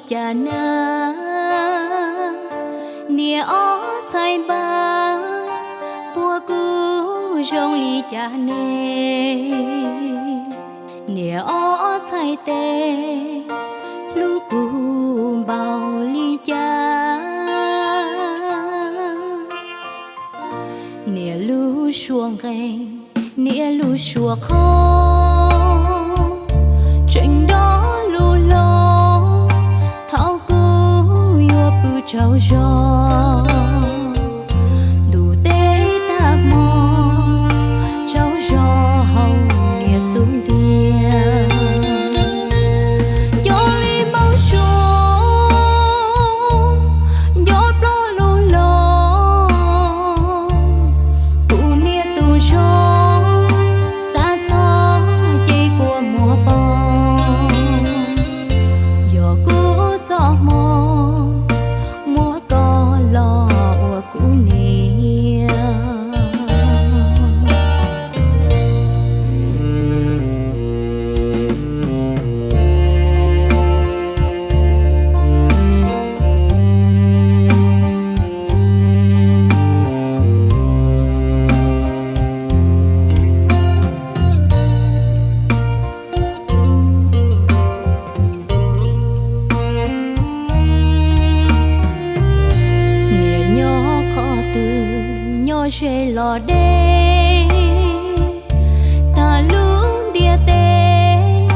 cas na, niam ob txhais npab puab kuj zoo li cas ne, niam ob txhais tes hlub kuv npaum li cas. Niam lub suab nqeeg, niam lub suab qhov, tseem nrog lub hlob, thaum kuv yuav pw tsaug zog, ntuj teb tag hmo, tsaug zog hauv niam xub ntiag. Cov li npau suav, nco ploj lub hlob, kuv niam tus zog, xav txog ces kua muag poob. Yog kuv txoj hmoo, muab koj los ua kuv niam. Niam nyob qhov twg, nyob ze los deb, tag lub ntiaj teb,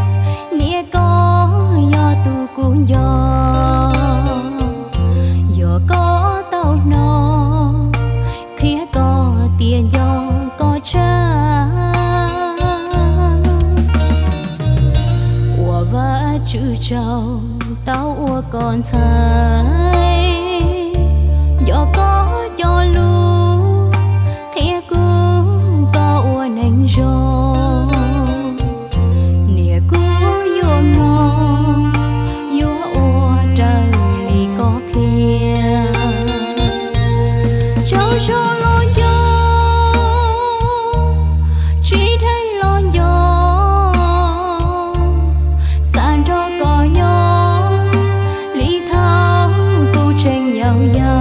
niam koj yog tus kuv nco. Yog koj tau hnov, qhia koj tias nco koj tshaj. Ua Vajtswv tsaug tau ua koj ntxhais, nco koj cov lus, qhia kuv koj ua neeg zoo. Niam kuv yuav mloog, yuav ua raws li koj qhia. Tsaug zog los nco, tsis dheev los nco, xav nrog koj nyob li thaum kuv tseem yau yau.